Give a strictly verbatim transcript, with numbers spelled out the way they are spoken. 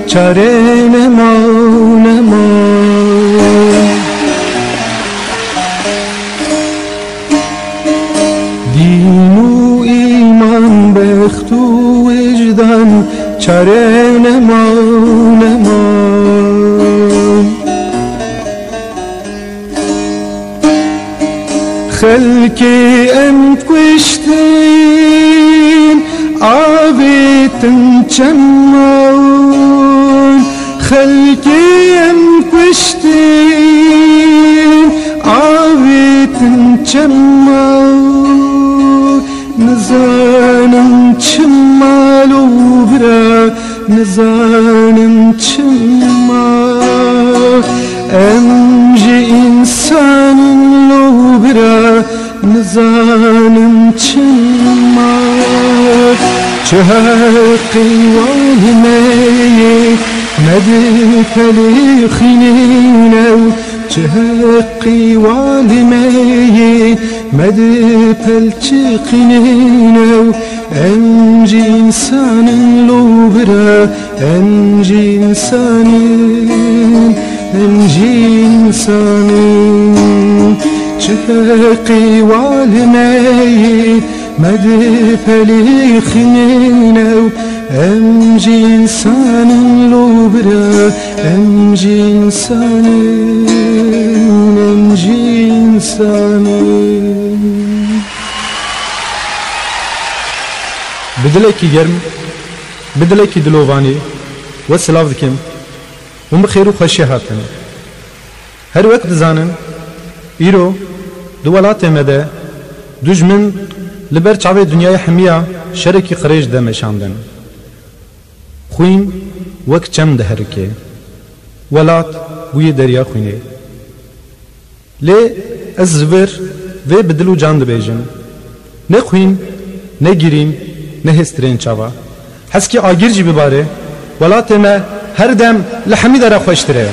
Çare nema, nema. Dîn û îman, bext û wijdan, çare nema, nema. Xelkê em kuştin, avêtin çeman. Xelkê em kuştin, avêtin çeman. Nizanim çima lo bira, nizanim çima. Em ji însan in lo bira, nizanim çima. Çi heqî wa li me ye, me di pelê xînê new. Çi heqî wa li me ye, me di pel çi xînê new. Em ji însan in lo bira, em ji însan in, em ji însan in. Çi heqî wa li me ye, me di pelê xînê new. Em ji însan in lo bira, em ji însan in, em ji însan in. Bi dilekî germ, bi dilekî dilovanî we silav dikim. Hûn bi xêr û xweşiyê hatin. Her wek dizanin, îro di welatê me de dujmin li ber çavê dinyayê hemiya şerekî qirêj de meşandin. Xwîn wek çem diherike. Welat bûye derya xwînê. Lê ez ji vir vê bi dil û can dibêjim. Ne xwîn, ne girîn, ne hêstirên çava. Heskî agir jî bibare, welatê me her dem li hemî dera xweştir e.